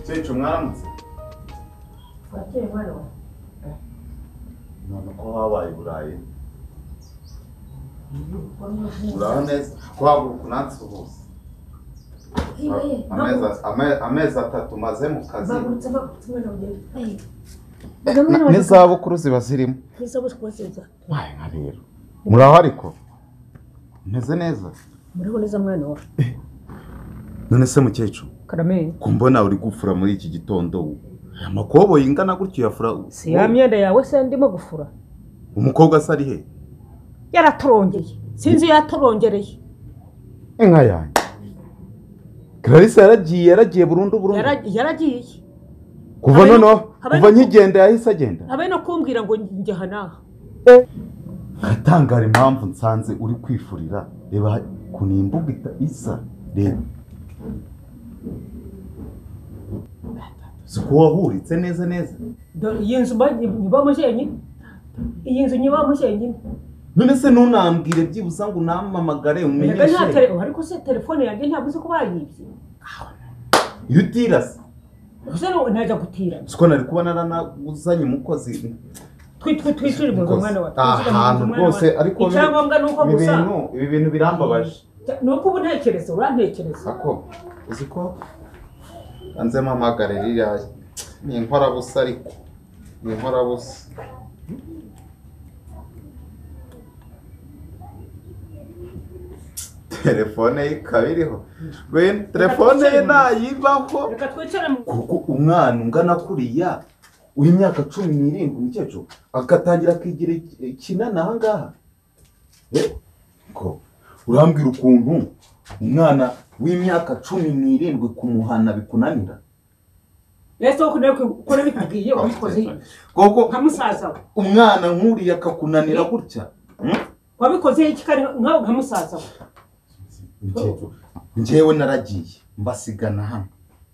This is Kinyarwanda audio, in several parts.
Mukecuru mwaramutse? None ko habaye i Burayi? Uraho neza? Ko haguruka unansuhuza? Amezi atatu maze mu kazi. N'izabukuru ziba zirimo. Waye nka rero. Muraho ariko? Meze neza? Muraho neza mwana wa. None se mukecuru? Karame. Kumbona uri gufura muri iki gitondo. Amakoboyi ingana gutyo yafura. Si ya myenda yawe se ndimo gufura. Umukobwa se ari he? Yaratorongeye. Sinzi yatorongereye. Inka yanjye. Clarisse yaragiye burundu burundu. Yaragiye. Kuva noneho kuva nkigenda yahise agenda. Abe no kumbwira ngo njye hanaha. Atangara impamvu nsanze uri kwifurira. Reba kunimbuga isa. Reba. Siko wahuritse neza neza. Iyi nzu nyibamo jenyine. Iyi nzu nyibamo jenyine. None se nunambwire byibuza ngo unampamagare umenyeshe. Ariko se telefone yanjye ntabwo uzi ko bayibye. Iyo utirase. Ese najya gutira. Siko nari kuba naranaguzanye umukozi. Twitwitwishuri mu mwana wa. Ahantu rwose ariko icyangombwa nuko gusa ibi bintu birambabaje. Nuko ubu ntekereza urantekereza. Ako uzi ko anze mpamagare ririya ni inkorabusa ariko ni inkorabusa. Telefone ye ikaba iriho. Telefone ye nayibaho. Kuko umwana ungana kuriya w'imyaka 17 mukecuru agatangira akigira ikinana aha ngaha. Ko urambwira ukuntu umwana w'imyaka 17 kumuhana bikunanira. Ese uko nabikubwiye wabikoze koko nka musaza we. Umwana nkuriya akakunanira gutya. Wabikoze iki kari nka musaza we? Mukecuru njyewe naragiye mbasigana hano.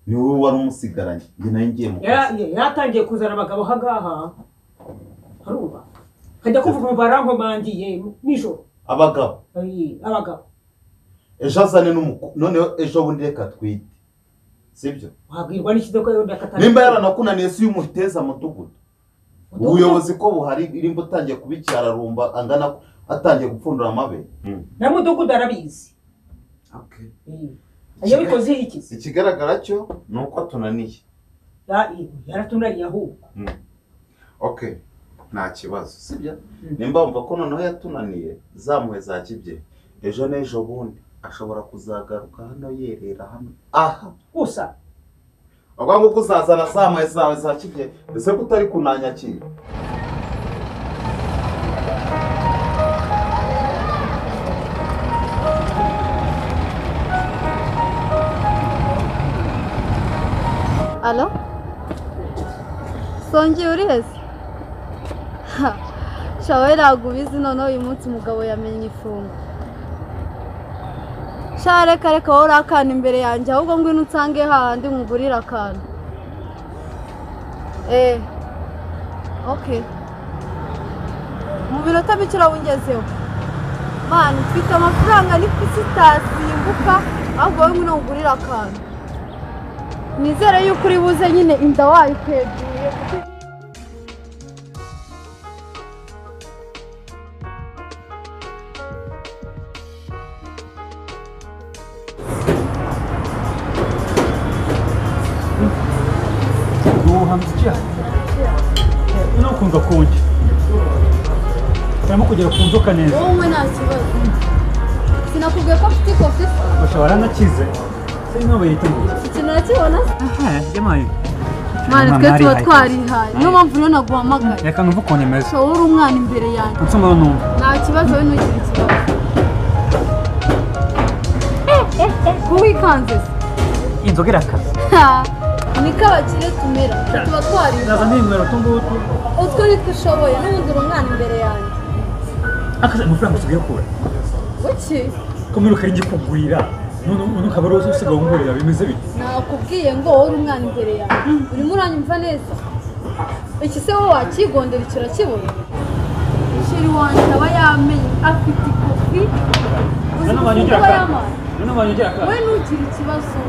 Ni wowe wari umusigaranye njye nayo ngiye mu kazi. Yaratangiye kuzana abagabo aha ngaha. Haruba. Nkajya kuvuga ngo barankomangiye nijoro. Abagabo. Abagabo. Ejo azane noneho ejo bundi reka twite. Sibyo? Wabwirwa n'ikidoka yonda katana. Nimba yaranakunaniye si umuteza mudugudu. Ubuyobozi ko buhari irimbo utangiye kubicyararumba angana atangiye gupfundura amabe. Na mudugudu arabizi. Okay. Ayo bikoze iki? Ikigaragara cyo nuko atunaniye. Yaratunaniye ahubwo. Okay. Nta kibazo, sibyo? Nimba wumva ko noneho yatunaniye zamuhe za kibye. Ejo n'ejo bundi ashobora kuzagaruka hano yerera hano. Aha gusa. Ubwo nguko uzazana zamuhe zawe za kibye, ese ko utari kunanyakira. Alo? Songi uri hese? Shawe ntabwo ubizi noneho uyu munsi umugabo yamenye ifungo. Sha reka reka wowe uri akana imbere yanjye ahubwo ngwino unsange hahandi nkugurire akantu. Okay. Mu minota mike uraba ungezeho. Mani mfite amafaranga ni itasimbuka ahubwo wowe ngwino nkugurire akantu. Nizere yuko uri buze nyine inda wayikweguye. Unakunga konje. Karimo kugera ku nzoka neza. Wowe nta kibazo. Sinakubwiye ko mfite ikofi. Bashobora nakize. Sinko bayita ngo. Ikintu nakibona? Aha, yamaye. Mwana twe tuba twarihaye. Niyo mpamvu rero naguhamagaye. Reka numve ukuntu imeze. So uri umwana imbere yanjye. Nsoma numva. Nta kibazo we ntugire ikibazo. Ko wikanze se? Inzoga irakaze. Niko abakire tumera tuba twariye. Naza ninywera utungutu. Utwo nitwo ushoboye n'ubundi uri umwana imbere yanjye. Akaze amafaranga usigaye ukura. Kuki? Ko mwiruka ari kugurira. None ukaba ari usigaye ungurira bimeze bite? Nakubwiye ngo wowe uri umwana imbere yanjye. Urimo uranyumva neza? Iki se wowe wakigondera kirakibona? Sheri wanjye aba yamenye afite ikofi. None wanyongera ka. We ntugire ikibazo.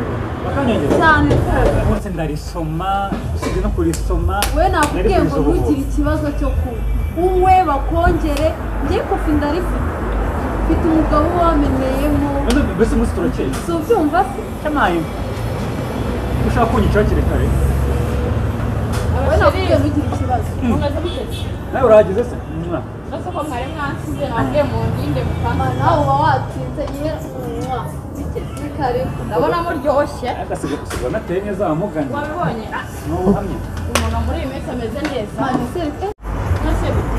Bakanyongera. Cyane rwose. Umunsi ndarisoma, usibye no kurisoma. We nakubwiye ngo ntugire ikibazo cyo kunywa. Unywe bakongere, njye kofi ndarifite. Mfite umugabo wamenyeyemo. Mbese umunsi turakeye. Si ubyumva se? Cyamaye. Ushaka kunyica hakiri kare. We nakubwiye ntugire ikibazo. Mumeze mute? Nawe urahageze se? Nose ko mwari mwansize nabwiye mu ndinde mukansize. Nawe uba watsinze ihe unywa. Ni kare. Ndabona muryoshye. Agasiga gusiga nateye neza wamuganye. Wabibonye? Ni ubuhamya. Umuntu muri iyi minsi ameze neza. None se Nose bite?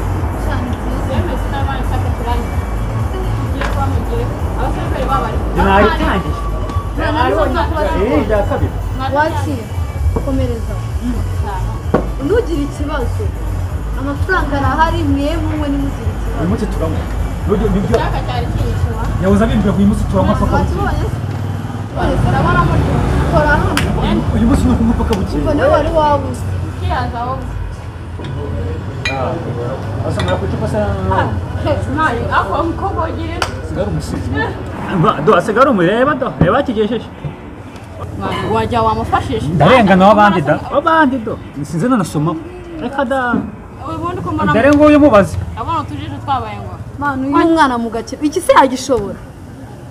Cyane byiza. Yemeze n'abana nshaka turangize. Tugiye kuba mugire. Abasirikare baba bari. Nayitangiye. Rya kabiri. Wakira. Komereza. Ntugire ikibazo. Amafaranga arahari mwe munywe nimugire ikibazo. Uyu munsi turanywa. Nibyo. Icyaka cyari kinyishyura. Yabuze abimbwira ngo uyu munsi turanywa paka bukeye. Urabona muryoshye. Kora hano. Uyu munsi ni ukunywa paka bukeye. Ubwo niwe wari wabuze. Kiyaza wowe. Asa mara ku icupa se. Nayo ako mukobwa ugira. Sigara umusizi. Do asigara umureba do. Reba kigesheje. Wajya wamufashije. Ndarengana w'abandi da. W'abandi do. Sinzi nanasoma. Reka da. Ubundi ko mbona. Dore ngo uyu mubaze. Abona utujije twabaye ngo. Manu uyu mwana mu gake. Iki se yagishobora?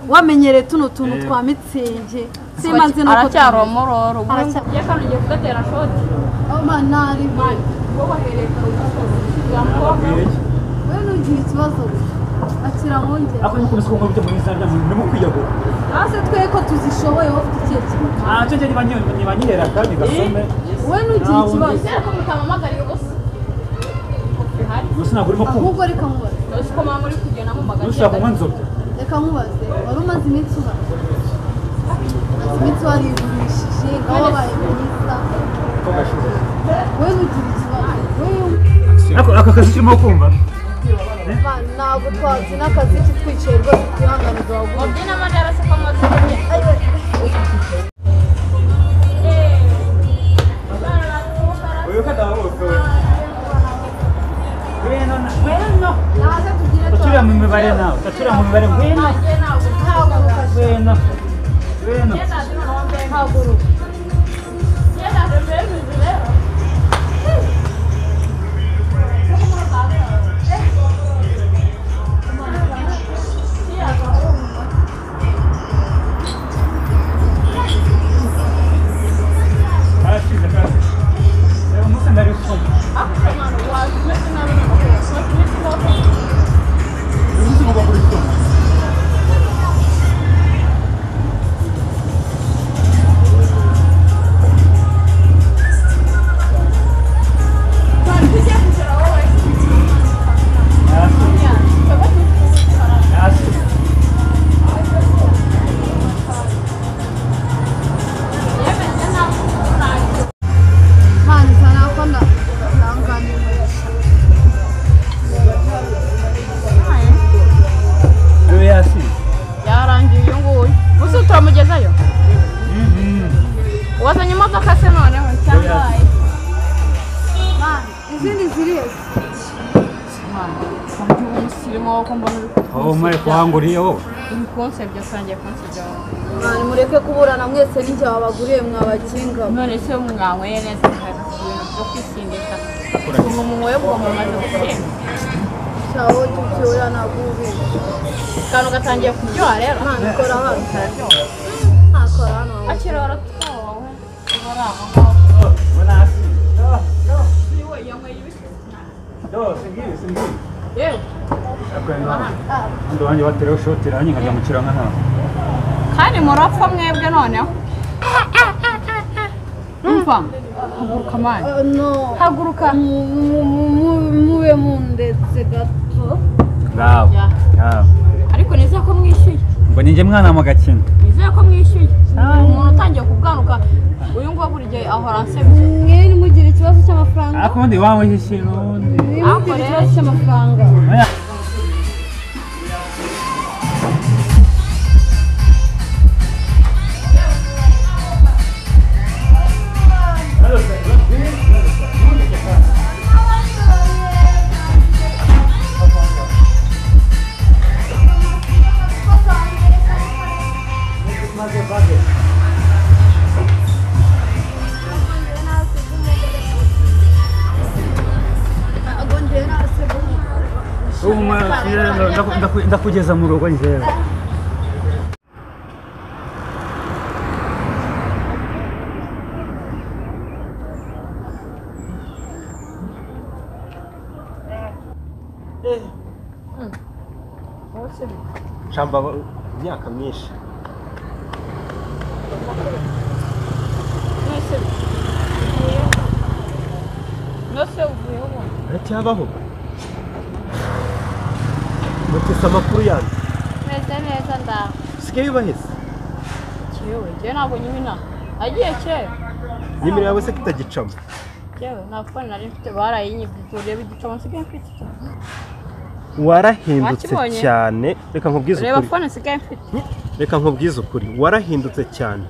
Wamenyereye tuno tuntu twa mitsingi. Simanze nuko aracyari umuroro. Ugiye kano ugiye kugatera shoti. Oh man nari. Man wowe wahereye kare ugasoza. We ntugire ikibazo gusa. Akira mwongera. Ako nuko bisiko ngo muri izina rya ndimo kwiyagura. Ase twe ko tuzishoboye wowe ufite ikihe kibazo? Ah cyo niba nyihera kandi gasome. We ntugire ikibazo. Nizere ko mutamamagariye ubusa. Gusa ntabwo urimo kumva. Ahubwo reka nkubaze. Uzi ko mama muri kugenda mumagana. Ushaka kunywa inzoga. Reka nkubaze. Wari umaze iminsi uhari. Umaze iminsi warigurishije ngaho wabaye mwiza. We ntugire ikibazo. Ako kazi kirimo kumva. Ntabwo twabyina akazi kitwicaye rwose twihangane duhaguruke. Mubyina amajyara se ko muzi kubyina. Uyu kadahaguruka we. Ngwino ngwino. Naze tugire Turatura mu mibare nawe. Turatura mu mibare ngwino. Ngwino. Ngwino. Haguruka. Karashize karashize. Reba umunsi ndarisoma. Uyu munsi ngomba kurisoma. Yarangiye uyu nguyu. Gusa turamugezayo? Wazanye imodoka se noneho cyangwa? Izindi ziri he? Oh my kuhanguriye wowe. Uri kunsebya utangiye kunsebya wowe. Mwana mureke kuburana mwese n'injye wabaguriye mwabakinga. None se mwanyweye neza ibintu byo kwisindisha. Ubu munyweye ubwo mumaze gusinda. Cyawo tubyora ntabwo ubizi. Akantu gatangiye kuryoha rero. Mwana kora hano. Kararyoha. Akora hano. Akira waratwawe. Ubara aho ngaho. Ubona hasi. We yanyweye ibiki? Do singibi singibi. Yewe. Ndo wanjye watereho shoti irangi nkajya mu kiranga ntawe. Kandi murapfa mwebwe noneho. Umva. Haguruka mani. No. Haguruka. Mube mundetse gato. Ngaho. Ngaho. Ariko nizeye ko mwishyuye. Ngo ninjye mwana mu gakino. Nizeye ko mwishyuye. Umuntu utangiye kubwanuka uyu nguyu buri gihe ahora ansebye. Mwe nimugire ikibazo cy'amafaranga. Ariko ubundi wawe ikintu ubundi. Nimugire ikibazo cy'amafaranga. Ndakugeza mu rugo njyewe. Shamba imyaka myinshi. Aracyabaho. Mutesa amakuru yanjye. Meze neza ndaho. Usigaye ubaheze? Cyewe, njyewe ntabwo nyimina. Agiye kera. Nimero yawe se kitagicamo? Cyewe, nta phone nari mfite barayinyibye urebe igicamo nsigaye mfite. Warahindutse cyane, reka nkubwize ukuri. Reba phone nsigaye mfite. Reka nkubwize ukuri, warahindutse cyane.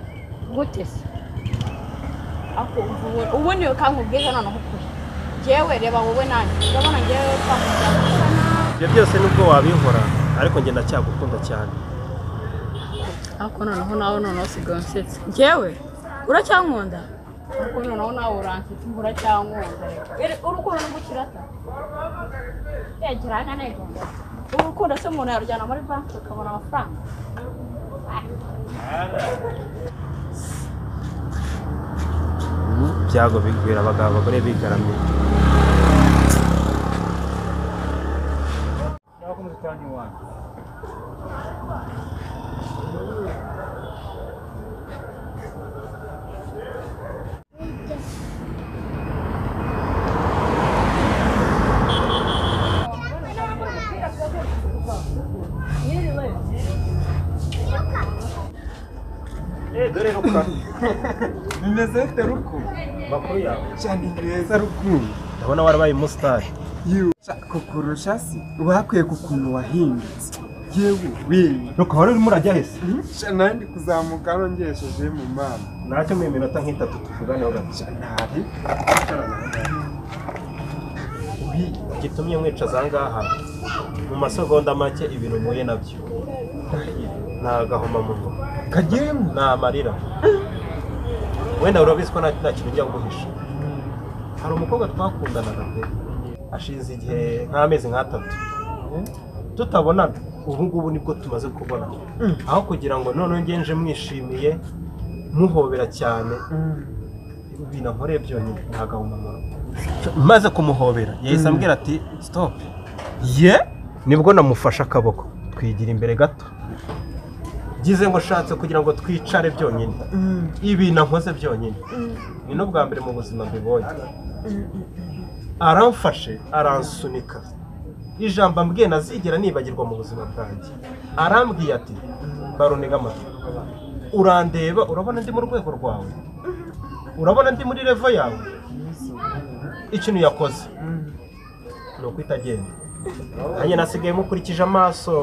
Gute se? Ako ubundi ukankubwiza noneho ukuri. Njyewe reba wowe nanjye. Urabona njyewe twakundana. Ibyo byose nubwo wabinkora ariko njye ndacyagukunda cyane. Ariko noneho nawe noneho usigaye unsetse. Njyewe uracyankunda? Ariko noneho nawe uransetse uracyankunda. Urukundo n'ugukirata. Yegera neza. Urukundo se umuntu yarujyana muri banki ukabona amafaranga. Ibyago bigwira abagabo abagore bigaramye. Dore ruka. Bimeze bite ruku? Makuru yawe. Cyane neza ruku. Ndabona warabaye umusitari. Kukurusha si wakwiye kukuntu wahindutse. Yewe we. Ruka wari urimo urajya hese? Nari ndi kuzamuka nongesheje mu mana. Ntacyo mu minota nk'itatu tuvuganeho gato. Ntari. Gitumye mwicaza aha ngaha mu masegonda make ibintu mpuye nabyo. Ni agahomamunwa. Kagiyemo? Ni amarira. Wenda urabizi ko nta kintu njya guhisha. Hari umukobwa twakundanaga pe. Ashize igihe nk'amezi nk'atatu tutabonana. Ubu ngubu nibwo tumaze kubonana. Aho kugira ngo noneho ngenje mwishimiye muhobera cyane ibintu nkoreye byonyine ni agahomamunwa. Maze kumuhobera yahise ambwira ati stop. Ye nibwo namufashe akaboko twigira imbere gato. Ngize ngo nshatse kugira ngo twicare byonyine. Ibintu nkoze byonyine. Ni n'ubwa mbere mu buzima mbibonye. Aramfashe aransunika. Ijambo ambwiye nazigera nibagirwa mu buzima bwanjye. Arambwiye ati baruniga amatwi. Urandeba urabona ndi mu rwego rwawe. Urabona ndi muri level yawe. Ikintu yakoze ni ukwita agenda. Nanjye nasigaye mukurikije amaso.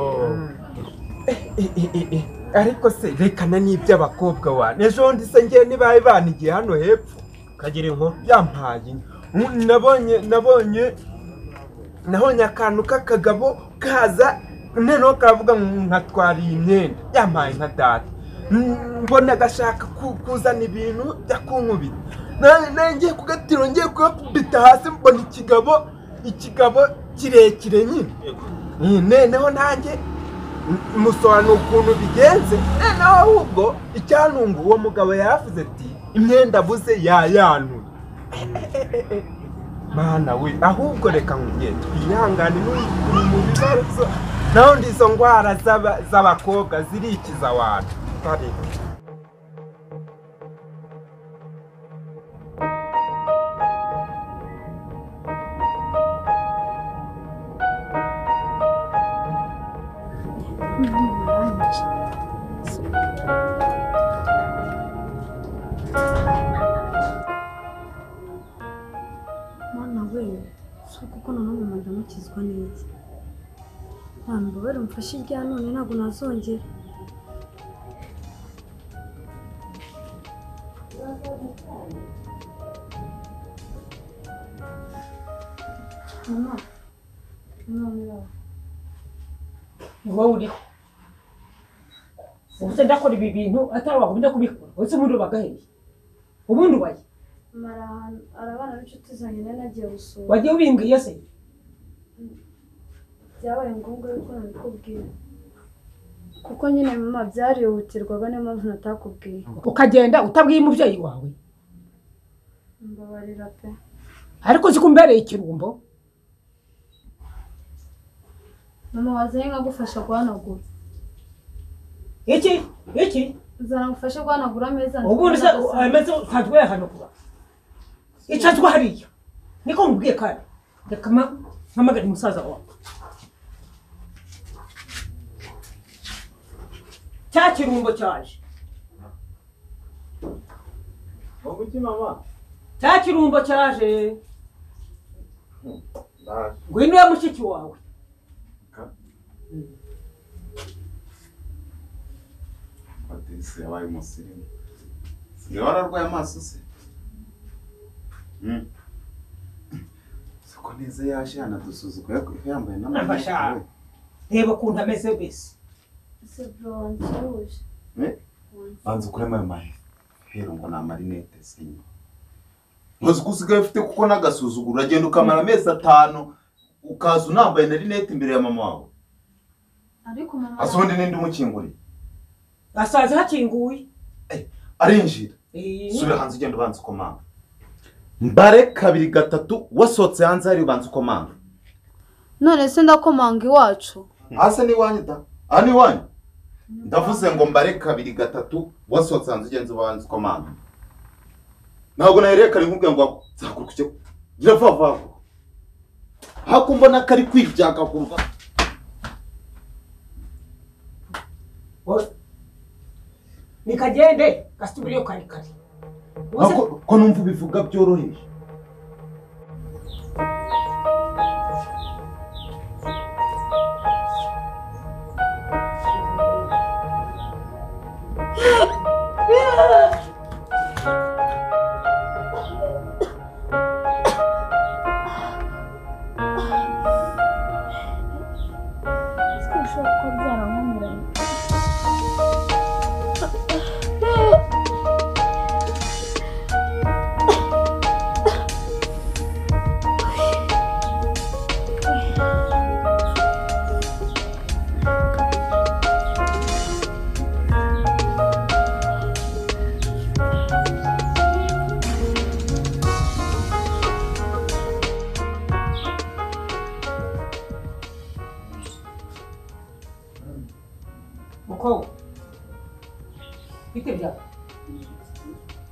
Ariko se rekana n'iby'abakobwa wa ejo ndi se ngiye nibaye banigiye hano hepfo kagira inkuru yampaye nabonye akantu k'akagabo kaza noneho kavuga nkatwara iyi myenda yampaye nka data mbona gashaka kuzana ibintu bya kunkubita ngiye kugatiro ngiye kugakubita hasi mbona ikigabo kirekire nyine noneho nanjye musobanura ukuntu bigenze noneho ahubwo icyantungu uwo mugabo yaravuze ati imyenda abuze yayanuye. Mana we ahubwo reka nkubwiye twihangane n'uri mu bibazo naho izo ndwara z'abakobwa zirikiza abantu. Mana we, si kuko noneho mama ndamukizwa neza. Mwana mbabare umfashe irya none ntabwo nazongera. Mama, mama, ni wowe uriho. Ubuse ndakora ibi bintu atari wagombye kubikora. Ubuse ubundi ubagaheye. Ubundi ubaye. Mara arabana n'inshuti zanjye nari nagiye gusura. Wagiye ubimbwiye se? Byabaye ngombwa yuko nabikubwira. Kuko nyine mama byarihutirwaga niyo mpamvu natakubwiye. Ukagenda utabwiye umubyeyi wawe. Mbabarira pe. Ariko uzi ko umbereye ikirumbo. Mama wazanye nkagufasha guhanagura. Iki? Iki? Nzana ngufashe guhanagura ameza. Ubundi se ameza usanzwe wayahanagura. Icazwa hariya. Niko nkubwiye kandi. Reka mpamagare musaza wawe. Cya kirumbo cyaje. Wowe mama? Cya kirumbo cyaje. Ngwino ya mushiki wawe. Patisi yabaye umusirimu. Sigaye wararwaye amaso se? Siko neza yaje yanadusuzugura yambaye n'amarinete. Reba ukuntu ameze wese. Se bro wansuhuje. Banza ukuremo ayo mahero ngo ni amarinete sinyo. Nkoze uko usigaye ufite kuko n'agasuzuguro uragenda ukamara amezi 5 ukaza unambaye na rinete imbere ya mama wawe. Ariko mama asa ubundi ninde umukinguriye? Asaza hakinguye. Arinjira. Subira hanze ugenda ubanza ukomanga. Mbare 2 3 wasohotse hanze hari ubanza ukomanga. None se ndakomanga iwacu? Asa ni iwanyu da. Aha ni iwanyu. Ndavuze ngo mbare 2 3 wasohotse hanze ugenda ubanza ukomanga. Ntabwo nahereye kare nkubwiye ngo nzakurukuke. Gira vuba vuba. Hako mbona kari kwibyaka kumva. Nikagende gasubiriyo kare kare. Ko numva ubivuga byoroheje. Mukobwa, bite byawe?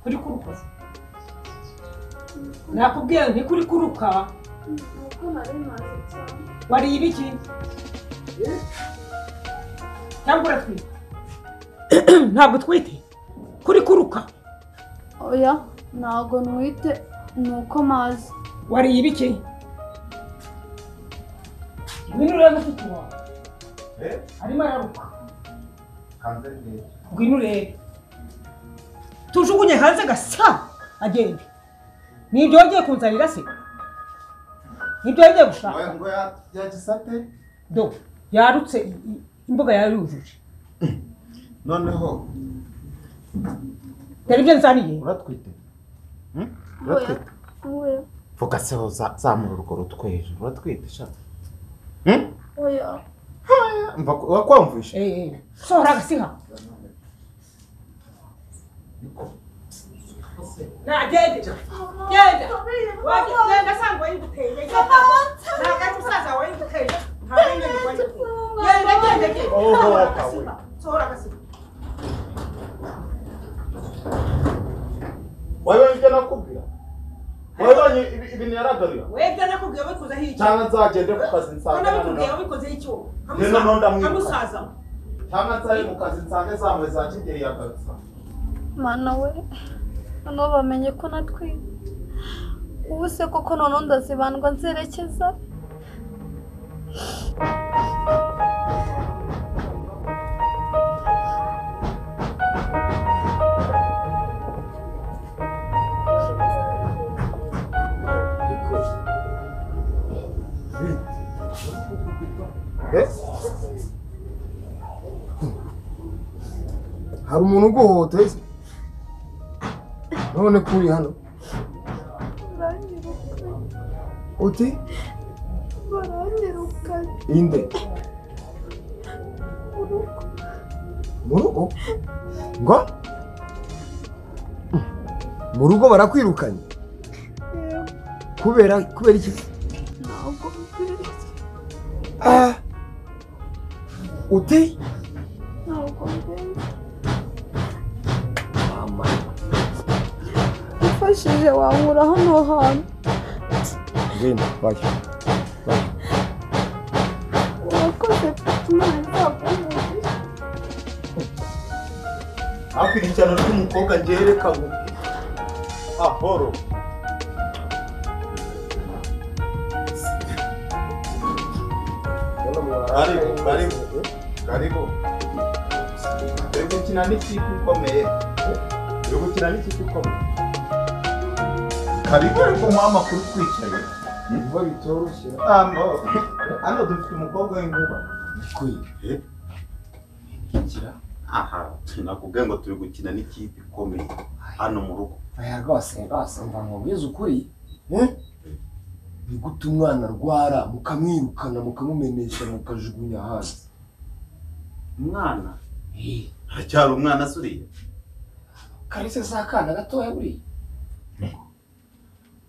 Kuri kuruka? Nakubwiye nti kuri kuruka. Wariye ibiki? Cyangwa uratwite? Ntabwo utwite? Kuri kuruka? Oya, ntabwo ntwite, ni uko mazi. Wariye ibiki? Ngwino urebe mushiki wawe. Arimo araruka. Ngwino urebe. Tujugunye hanze gasa agende. Nibyo wagiye kunzanira se? Nibyo wagiye gushaka? Ngo yagisate? Do, yarutse imboga yarujuje. Noneho dore ibyo nzaniye. Uratwite? Uratwite? Oya. Vuga se zamura urwo rutwe hejuru. Uratwite sha? Oya. Mva wakwamvishe? Sohora agasiha. Na genda. Genda. Wagenda sangwa yiguteye. Ntabwo ari musaza wawe yiguteye. Ntabwo ari nyine wayiguteye. Genda genda genda. Sohora agasiha. Wewe ibyo nakubwira. Wewe ibintu yaragaruye. Wewe ibyo nakubwiye wabikozeho iki? Cyangwa nzagende ku kazi nsange. Nabikubwiye wabikozeho icyo? Nkamusaza. Cyangwa nzaye mu kazi nsange zamwe za Kigeli yagarutse. Mana we, noneho bamenye ko natwite. Ubu se koko noneho ndazibandwa nzerekeza. Hari umuntu uguhohoteye se? None ko uri hano? Uti? Baranyirukanye. Inde? Mu rugo? Ngo? Mu rugo barakwirukanye? Kubera iki? Ntabwo mbizi. Ah! Uti? Ntabwo mbizi. Mama. Ufashije wankura hano hantu. Ngwino, bayo. Bayo. Urakoze Imana izaguhe. Hakurikirana ry'umukobwa ngereka nkubwire. Ahoro. Karibu, karibu. Karibu. Uri gukina n'ikipe ikomeye. Uri gukina n'ikipe ikomeye. Karibu ariko muha amakuru twicaye. Inkuba bitoroshye. Hano dufite umukobwa w'inkuba. Nikwiye. Igira. Aha, nakubwiye ngo turi gukina n'ikipe ikomeye hano mu rugo. Aya rwose rwose mva nkubwize ukuri. Ni gute umwana arwara mukamwirukana mukamumenesha mukajugunya hanze? Umwana? Haracyari umwana se uriya? Kalisa si akana gatoya buriya?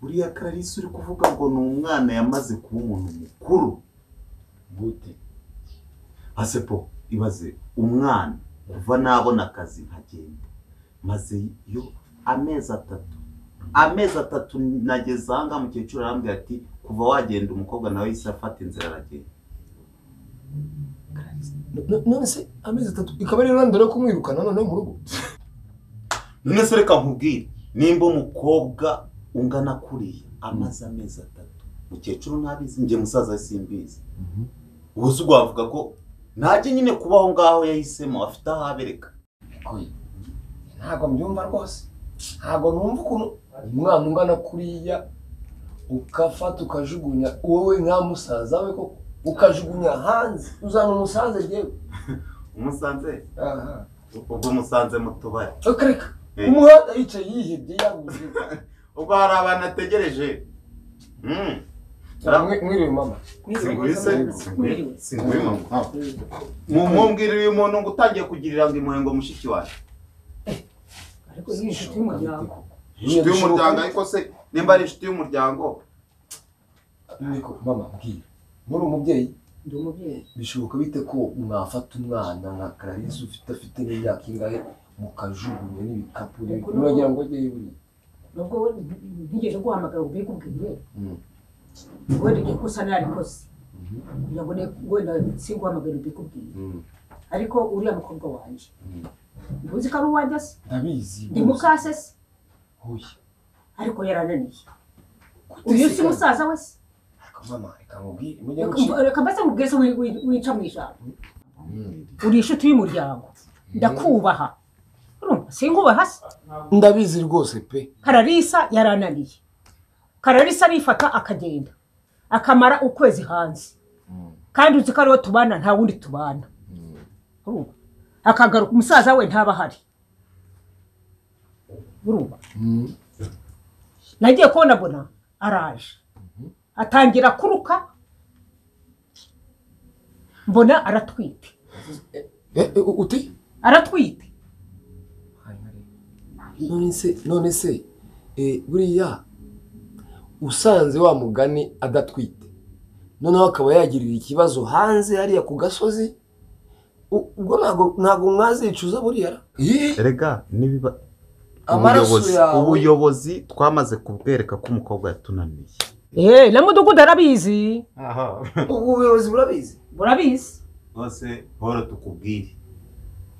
Buriya Kalisa uri kuvuga ngo ni umwana yamaze kuba umuntu mukuru. Gute? Asepo ibaze umwana kuva nabona akazi nkagenda maze yo amezi atatu. Amezi atatu nageze aha ngaha mukecuru arambwira ati kuva wagenda umukobwa nawe yahise afata inzira aragenda. None se amezi atatu ikaba ari intandaro yo kumwirukana noneho mu rugo? None se reka nkubwire nimba umukobwa ungana kuriya amaze amezi atatu mukecuru ntabizi njye musaza simbizi. Ubu se wavuga ko ntajye nyine kubaho ngaho yahisemo afite aho abereka. Ntabwo mbyumva rwose. Ntabwo numva ukuntu umwana ungana kuriya ukafata ukajugunya wowe nka musaza we koko ukajugunya hanze uzana umusanze jewe. Umusanze? Aha. Ubwo umusanze mu tubari. Reka umuhanda yicaye yihebye yabuze. Ubwo hari abantu ategereje. Mwiriwe mama. Singuri mama. Mumbwirire uyu muntu ngo utangiye kugirira ngo impuhwe ngo mushiki wawe. Ariko ni inshuti y'umuryango. Inshuti y'umuryango ariko se nimba ari inshuti y'umuryango. Niko mama mbwira. Muri umubyeyi? Ndi umubyeyi. Bishoboka bite ko mwafata umwana nka Clarisse ufite n'imyaka ingahe mukajugunya n'ibikapu muragira ngo ajye buriya? Nubwo ntigeze guhamagara ngo mbikubwire. Wenda iryo kosa narikoze. Kugira ngo wenda singuhamagare mbikubwire. Ariko uriya mukobwa wanjye. Ntuzi ko ari uwanjye se? Ndabizi. Ndi mukase se? Oya. Ariko yarananiye. Uyu si musaza we se? Mama reka nkubwire. Reka mbese nkubwire se wica mu ijambo. Uri inshuti y'umuryango. Ndakubaha. Urumva sinkubaha se? Ndabizi rwose pe. Kararisa yarananiye. Kararisa arifata akagenda. Akamara ukwezi hanze. Kandi uzi ko ariwe tubana nta wundi tubana. Urumva? Akagaruka umusaza we ntaba ahari. Urumva? Nagiye kubona mbona araje. Atangira kuruka mbona aratwite. Uti? Aratwite. None se buriya usanze wa mugani adatwite noneho akaba yagirira ikibazo hanze hariya ku gasozi ubwo ntabwo mwazicuza buriya. Erega nibiba ubuyobozi twamaze kubwereka ko umukobwa yatunaniye. Na mudugudu arabizi. Ubuyobozi burabizi? Burabizi. Rwose horo tukubwire.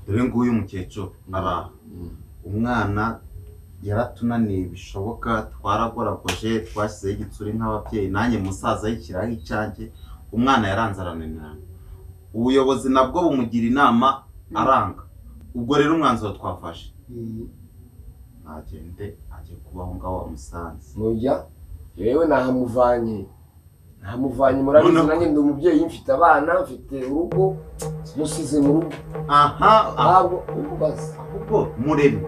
Dore nguyu mukecuru araha. Umwana Yaratunaniye bishoboka, twaragoragoje, twashyizeho igitsuri nk'ababyeyi, nanjye musaza yishyiraho icyanjye, umwana yaranze arananirana. Ubuyobozi nabwo bumugira inama aranga. Ubwo rero umwanzuro twafashe, ntagende ajye kubaho ngaho amusanze. Mujya yewe nahamuvanye murabizi, nanjye ndi umubyeyi, mfite abana, mfite urugo, musize mu rugo. Aha ntabwo umubaza ahubwo mureme